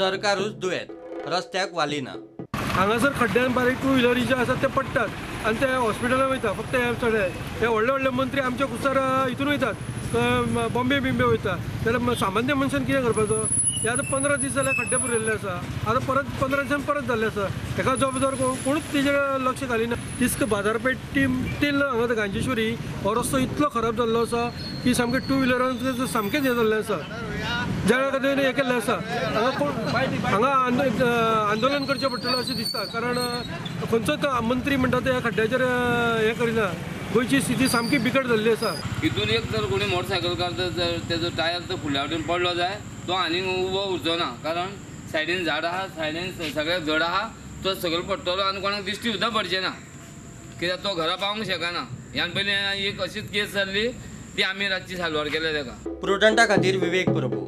सरकारूच दुयेंत, रस्त्याक वाली ना. हांगासर खड्ड्यान बारीक टू व्हिलरी जे आसात ते पडटात आनी ते हॉस्पिटलान वयता. फक्त हे चडे हे व्हडले व्हडले मंत्री आमच्या कुसार हितून वयतात, बॉम्बे बिंबे वयता, जाल्यार सामान्य मनशान कितें करपाचो? हे आतां 15 दीस जाल्यार खड्डे पुरिल्ले आसा, आतां परत 15 दिसान परत जाल्ले आसा. हेका जबाबदार कोणूच तेजेर लक्ष घालिना. तिस्क बाजारपेठ तील हांगा गांजेश्वरी हो रस्तो इतलो खराब जाल्लो आसा की सामकें टू व्हिलरान सामकेंच हें जाल्लें आसा, ज्या खातीर हें केल्लें आसा. हांगा कोण हांगा आंदोलन करचें पडटलें अशें दिसता, कारण खंयचोच मंत्री म्हणटा ते ह्या खड्ड्याचेर हें करिना. गोंयची स्थिती सामकी बिकट जाल्ली आसा. हितून एक जर कोणी मोटरसायकलकार जर तेजो टायर जर फुडल्या वटेन पडलो जाय तो आनी उबो उरचो ना, कारण सायडीन झाड आहा, सायडीन सगळ्याक झड आहा, तो सगळो पडटलो आनी कोणाक दिश्टी सुद्दां पडचें ना, कित्याक तो घरा पावूंक शकना. ह्यान पयलीं एक अशीच केस जाल्ली, ती आमी रातची साल्वार केल्या तेका. प्रुडंटा खातीर विवेक प्रभू.